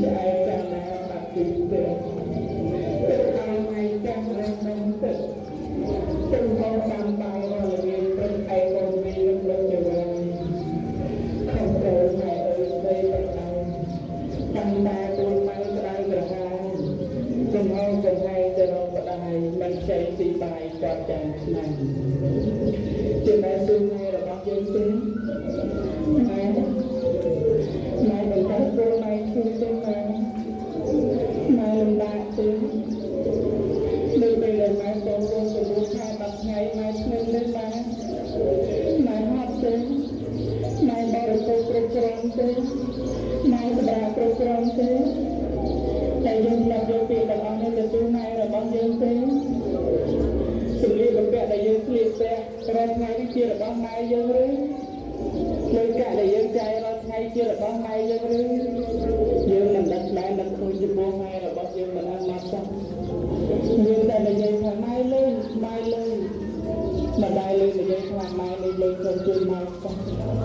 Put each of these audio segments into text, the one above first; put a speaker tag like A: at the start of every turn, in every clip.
A: ឆ្អែតកាលណាបាត់ពីផ្ទះទឹកឲ្យម៉ែចាស់រំទឹក ទំហំតាមបាយរាល់ល្ងាចព្រឹកឯកូនមីនឹងលុកចវាយខំត្រូវម៉ែអើយស្ដីបដៅតាំងតែខ្លួនម៉ែក្តៅក្រហាយ កំហល់កំហែងទៅរកម្ដាយមិនខ្ចីស៊ីបាយគាត់ចាំឆ្នាំជាម៉ែស៊ូម៉ែរបស់យើងទេម៉ែម៉ែបន្តកូនម៉ែឈឺទេម៉ែម៉ែលំបាកទេនៅពេលដែលម៉ែកូនរួមចំនួនខែ10ថ្ងៃម៉ែស្នឹងទេម៉ែម៉ែហត់ទេម៉ែបរិភោគគ្រប់គ្រាន់ទេម៉ែសម្រាប់គ្រប់គ្រាន់ទេតែយើងមិនយកពាក្យទាំងអស់នេះទៅទូម៉ែរបស់យើងទេសម្លៀកបំពាក់ដែលយើងស្លៀកពាក់រាល់ថ្ងៃនេះជារបស់ម៉ែយើងឬលុយកាក់ដែលយើងចាយរាល់ថ្ងៃជារបស់ម៉ែយើងឬយើងមិនដឹងដែរមិនឃើញចំពោះម៉ែរបស់យើងមិនអត់មកសោះយើងតែនិយាយថាម៉ែលេងម៉ែលេងមិនដែលលេងនិយាយថាម៉ែនេះលេងខ្ញុំជួយម៉ែសោះ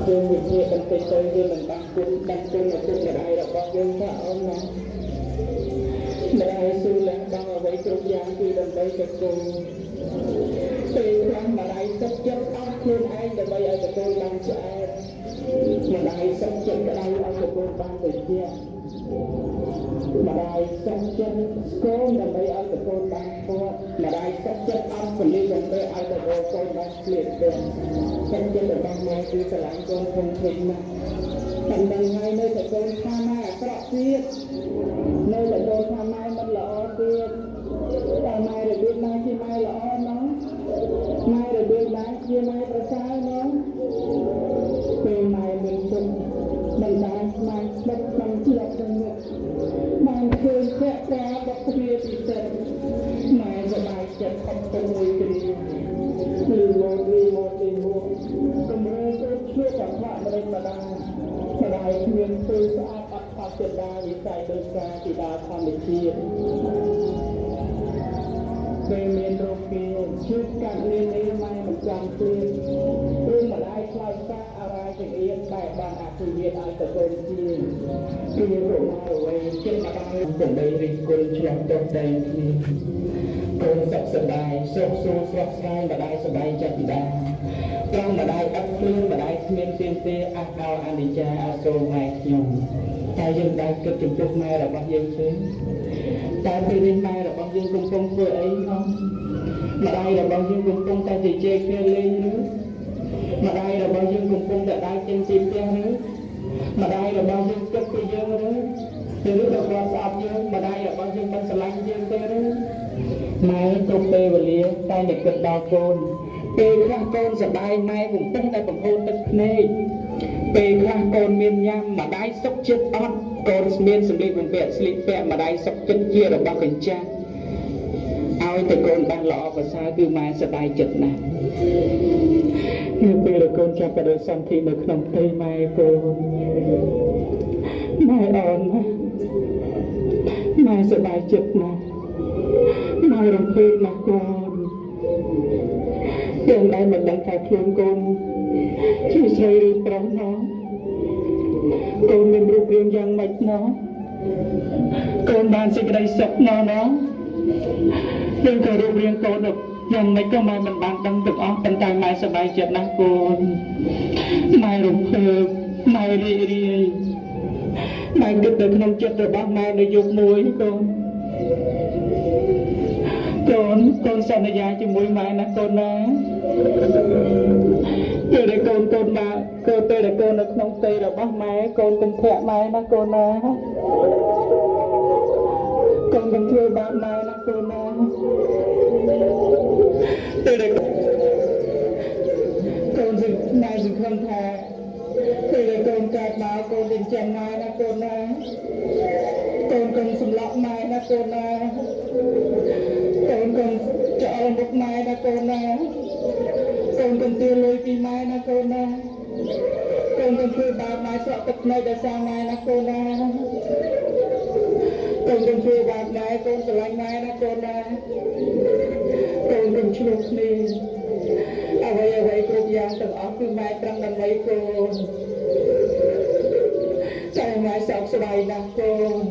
A: យើងវិភាគបន្តិចទៅយើងមិនបានគុណដឹងគុណឪពុកម្ដាយរបស់យើងថាអូនណាម្ដាយស៊ូលះបង់អ្វីគ្រប់យ៉ាងគឺដើម្បីតែកូនពេលខ្លះម្ដាយទឹកចិត្តអស់ខ្លួនឯងដើម្បីឲ្យកូនបានឆ្អែតម្ដាយសុខចិត្តក្តៅឲ្យកូនបានត្រជាក់ម្ដាយសុខចិត្តស្គមដើម្បីឲ្យកូនបានគាត់ម្ដាយសុខចិត្តអត់សម្លៀកបំពាក់ឲ្យកូនបានស្លៀកពាក់សុខចិត្តរបស់ម៉ែគឺស្រឡាញ់កូនធំធេងណាស់តែដឹងហើយនៅតែកូនថាម៉ែអាក្រក់ទៀតនៅតែកូនថាម៉ែមិនល្អទៀតតែម៉ែរបៀបណាជាម៉ែល្អណោះម៉ែរបៀបណាជាម៉ែប្រសើរណោះពេលម៉ែមានទុក្ខមិនបានម៉ែស្បិតក្នុងជាប់នឹងមុខបានឃើញភក្ត្រាបុកគ្នាពិសិដ្ឋម៉ែសប្បាយចិត្តខំទៅមួយគ្រាឬមកឬមកទីមកកម្រើកូនឈឿកខ្វាក់ម្ដេចម្ដាងម្ដាយគ្មានពេលស្អាតអត់ផាត់ចិត្តដាវិស័យដោយសារពីដាធម្មជាតិពេលមានរោគាឈឺកាត់នានាម៉ែមិនចាំព្រៀងព្រោះម្ដាយខ្លោចសាអរាយចង្អៀតបែបបានអភិយាឲ្យតកូនជាគឺកុមារវ័យចិត្តម្ដាយសំដីរិះគន់ឆ្លងទៅតែគ្នាកូនសុខសប្បាយសុខសួរស្រស់ស្រាយម្ដាយសប្បាយចិត្តដែរត្រង់ម្ដាយអត់ខ្លួនម្ដាយគ្មានទៀមទេអះដល់អនិច្ចាអសូរម៉ែខ្ញុំតែយើងដែរគិតចំពោះម៉ែរបស់យើងទេតែពេលនេះម៉ែរបស់យើងកំពុងធ្វើអីហ៎ម្ដាយរបស់យើងកំពុងតែជជែកគ្នាលេងឬម្ដាយរបស់យើងកំពុងតែដើរចេញពីផ្ទះឬម្ដាយរបស់យើងគិតពីយើងឬឬក៏គាត់ស្អប់យើងម្ដាយរបស់យើងមិនស្រឡាញ់យើងទេឬម៉ែគ្រប់ពេលវេលាតែតែគិតដល់កូនពេលខ្លះកូនសប្បាយម៉ែកំពុងតែបង្ហូរទឹកភ្នែកពេលខ្លះកូនមានញ៉ាំម្ដាយសុខចិត្តអត់កូនមានសម្លៀកបំពាក់ស្លៀកពាក់ម្ដាយសុខចិត្តជារបស់កញ្ចាស់ឲ្យតែកូនបានល្អប្រសើរគឺម៉ែសប្បាយចិត្តណាស់នៅពេលដែលកូនចាប់បដិសន្ធិនៅក្នុងផ្ទៃម៉ែកូនម៉ែអនណាស់ម៉ែសប្បាយចិត្តណាស់ម៉ែរំភើបណាស់កូនយើងដែលមិនដឹងថាខ្លួនកូនជាស្រីឬប្រុសណោះកូនមានរូបរាងយ៉ាងម៉េចណោះកូនបានសេចក្តីសុខណោះណោះយើងក៏រូបរាងកូនយ៉ាងម៉េចក៏ម៉ែមិនបានដឹងទាំងអស់ប៉ុន្តែម៉ែសប្បាយចិត្តណាស់កូនម៉ែរំភើបម៉ែរីករាយម៉ែគិតនៅក្នុងចិត្តរបស់ម៉ែនៅយប់មួយកូនកូនកូនសន្យាជាមួយម៉ែណាកូនណាពេលដែលកូនកូនមកកូនពេលដែលកូននៅក្នុងផ្ទៃរបស់ម៉ែកូនកុំធាក់ម៉ែណាកូនណាកូនកុំធ្វើបាបម៉ែណាកូនណាពេលដែលកូនសម៉ែសង្ឃឹមថាពេលដែលកូនកើតមកកូនចិញ្ចឹមម៉ែណាកូនណាកូនកុំសម្លក់ម៉ែណាកូនណាកូនកុំចោលមុខម៉ែណាកូនណាកូនកុំទាលុយពីម៉ែណាកូនណាកូនកុំធ្វើបាបម៉ែស្រក់ទឹកភ្នែកដោយសារម៉ែណាកូនណាកូនកុំធ្វើបាបម៉ែកូនស្រឡាញ់ម៉ែណាកូនណាកូនកុំឆ្លោះគ្នាអ្វីអ្វីគ្រប់យ៉ាងទាំងអស់គឺម៉ែប្រឹងដើម្បីកូន តែម៉ែសោកស្ដាយណាស់កូន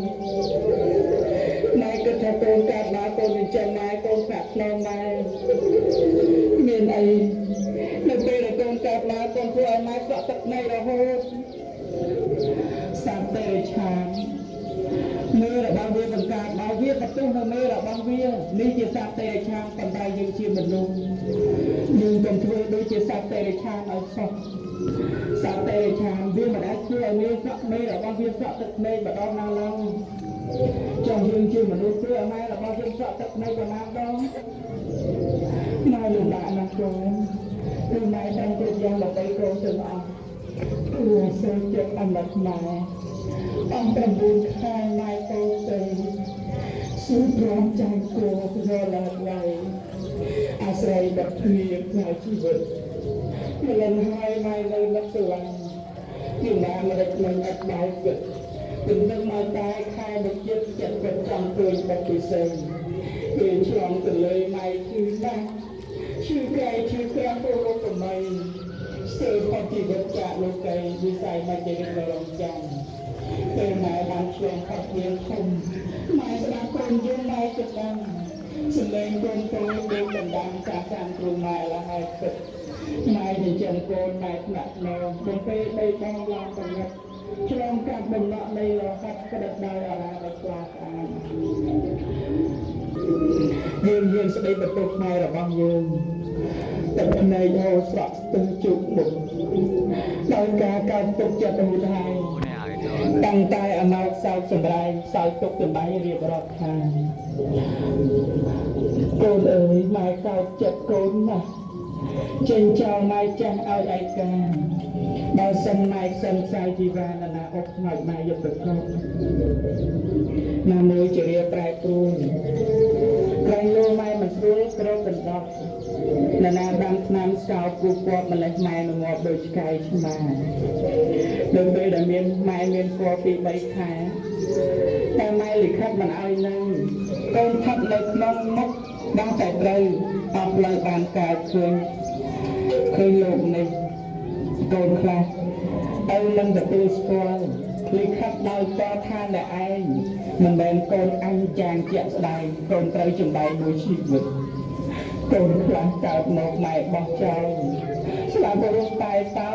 A: ម៉ែគិតថាកូនកើតមកកូនចិញ្ចឹមម៉ែកូនប្រាក់ខ្នងម៉ែមានអីនៅពេលដែលកូនកើតមកកូនធ្វើឲ្យម៉ែស្រក់ទឹកភ្នែករហូតសត្វតិរិឆានមេរបស់វាបង្កើតមកវាបន្ទោសនៅមេរបស់វានេះជាសត្វតិរិឆានប៉ុន្តែយើងជាមនុស្សយើងកុំធ្វើដូចជាសត្វតិរិឆានឲ្យសោះសត្វតិរិឆានវាមិនអាចធ្វើឲ្យមេស្រក់មេរបស់វាស្រក់ទឹកភ្នែកម្ដងណាឡើយចង់យើងជាមនុស្សធ្វើឲ្យម៉ែរបស់យើងស្រក់ទឹកភ្នែកប្រមាណដងម៉ែលំបាកណាស់កូនគឺម៉ែតាមគ្រប់យ៉ាងដើម្បីកូនទាំងអស់គឺសូមចិត្តអំណត់ម៉ែអស់9ខែម៉ែកូនទៅស៊ូព្រមចាយគោរឡើងឡើយអាស្រ័យដល់គ្នាផ្នែកជីវិតម្លឹងហើយម៉ែនៅនឹកស្រឡាញ់ពីណាម្ដេចមិនអត់បាយគិតទន្ទឹមមកតែខែមួយជាតិចិត្តក៏ចង់ឃើញបាត់ពិសេសពេលឆ្លងទៅលើម៉ែឈឺណាស់ឈឺក្រៃឈឺក្រាស់ពលលោកកម្ៃស្ទើរផុតជីវិតចាកលោកីវិស័យមកជារិករងចាំពេលម៉ែបានឆ្លងផុតមានធំម៉ែស្ដាប់កូនយើងម៉ែគិតបានសំឡេងកូនតូចដូចដណ្ដាមចាស់តាមគ្រូម៉ែលហើយគិតម៉ែចិញ្ចឹមកូនម៉ែថ្នាក់ថ្នមបំពេបីបងឡើងបង្រិតឆ្លងកាត់បំណក់នៃលោហិតក្តិតដោយអារាដ៏ស្លាស្អាតយើងហ៊ានស្ដីបន្ទោសខ្មែររបស់យើងទឹកភ្នែកហូរស្រក់ស្ទឹងជោគមុខដោយការកើតទុកចិត្តរួចហើយតាំងតែអណោចសោកសម្រែងសោយទុកចម្បែងរៀបរាប់ថាកូនអើយម៉ែកោតចិត្តកូនណាស់ចេញចោលម៉ែចាស់ឲ្យឯកាបើសិនម៉ែសិនខ្សែជីវ៉ានណាអុកខ្មោចម៉ែយកទៅកូនណាមួយជារាប្រែប្រួលក្រែងលោម៉ែមិនស្រួលក្រកណ្ដោះណានាដាំឆ្នាំស្កោគូគាត់ម្លេះម៉ែនឹងងាប់ដូចឆ្កែឆ្មានៅពេលដែលមានម៉ែមានគល់ពី3ខែតែម៉ែលិខិតមិនឲ្យនៅកូនថប់នៅក្នុងមុខដល់តែត្រូវអស់ផ្លូវបានកើតឃើញលោកនេះកូនខ្លះឪនឹងទទួលស្គាល់លិខិតដោយតថាអ្នកឯងមិនមែនកូនអញចាងជាក់ស្ដែងកូនត្រូវចំបែងមួយជីវិតកូនខ្លះកើតមកម៉ែបោះចោលស្លាប់រស់តែតោ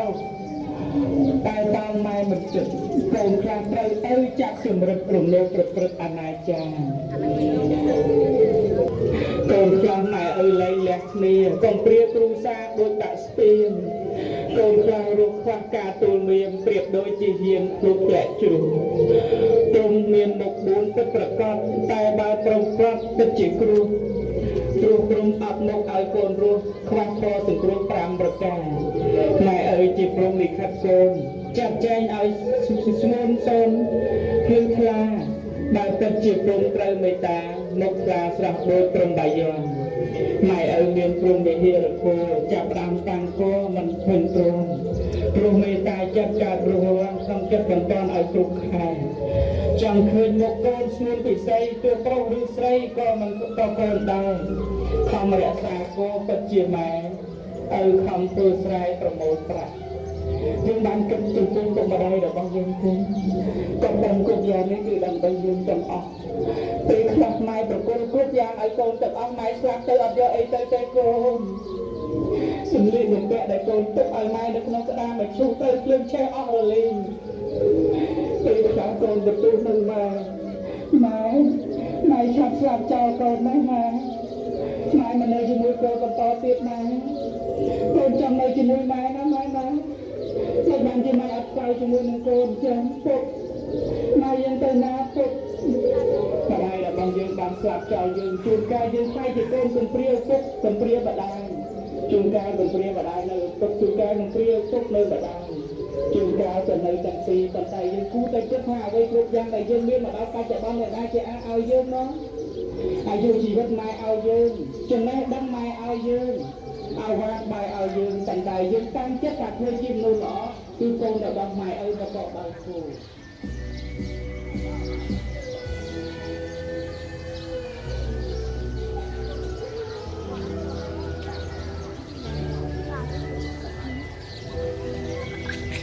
A: តែតោម៉ែមិនចិត្តកូនខ្លះត្រូវឪចាប់ជំរិតរំលោភប្រព្រឹត្តអនាចារកូនខ្លះម៉ែឪលែងលះគ្នាកុំព្រាគ្រូសាដូចដាក់ស្ពានកូនខ្លះរស់ខ្វះការទូលមានប្រៀបដូចជាយានគ្រូធ្លាក់ជ្រុះទ្រង់មានមុខ4ពិតប្រកបតែបើប្រុងប្រត់ពិតជាគ្រោះព្រោះក្រុមអត់មកឲ្យកូនរស់ខ្វះធម៌សង្គ្រោះ5ប្រការម៉ែឪជាព្រមលិខិតកូនចាត់ចែងឲ្យស្ងួនសូនភ្លឺថ្លាដែលពិតជាព្រមត្រូវមេត្តាមុខថ្លាស្រស់ដូចព្រំបាយ័នម៉ែឪមានព្រំវិហារធម៌ចាប់ដើមតាំងគោមិនឃើញព្រមព្រោះមេត្តាចិត្តកើតរស់រានក្នុងចិត្តបន្តឲ្យគ្រប់ខែចង់ឃើញមុខកូនស្ងួនពិសីទោះប្រុសឬស្រីក៏មិនក៏កូនដែរខំរក្សាគោពិតជាម៉ែឪខំធ្វើស្រែប្រមូលប្រាក់យើងបានគិតចំពោះគុំម្ដាយរបស់យើងទេក៏ដឹងគ្រប់យ៉ាងនេះគឺដើម្បីយើងទាំងអស់ពេលខ្លះម៉ែប្រគល់គ្រប់យ៉ាងឲ្យកូនទាំងអស់ម៉ែស្លាប់ទៅអត់យកអីទៅទេកូនសម្លៀកបំពាក់ដែលកូនទុកឲ្យម៉ែនៅក្នុងក្តារមកឈូសត្រូវភ្លើងឆេះអស់រលីងពេលខ្លះកូនទទួលនឹងម៉ែម៉ែម៉ែឆាប់ស្លាប់ចោលកូនណាស់ម៉ែម៉ែមិននៅជាមួយកូនបន្តទៀតម៉ែកូនចង់នៅជាមួយម៉ែណាម៉ែម៉ែមិនបានជាម៉ែអត់ស្គាល់ជាមួយនឹងកូនចឹងពុកម៉ែយើងទៅណាពុកម្ដាយរបស់យើងបានស្លាប់ចោលយើងជួនកាលយើងខ្លាចជាកូនកំព្រាពុកកំព្រាម្ដាយជួនកាលកំព្រាម្ដាយនៅពុកជួនកាលកំព្រាពុកនៅម្ដាយជួនកាលក៏នៅទាំងពីរប៉ុន្តែយើងគួរតែគិតថាអ្វីគ្រប់យ៉ាងដែលយើងមានមកដល់បច្ចុប្បន្នអ្នកណាជាអាចឲ្យយើងនោះអាយុជីវិតម៉ែឲ្យយើងចំណេះដឹងម៉ែឲ្យយើងអាវ៉ាត់បាយឲ្យយើងប៉ុន្តែយើងតាំងចិត្តថាធ្វើជាមនុស្សល្អគឺកូនរបស់ម៉ែឪក៏កបើគោ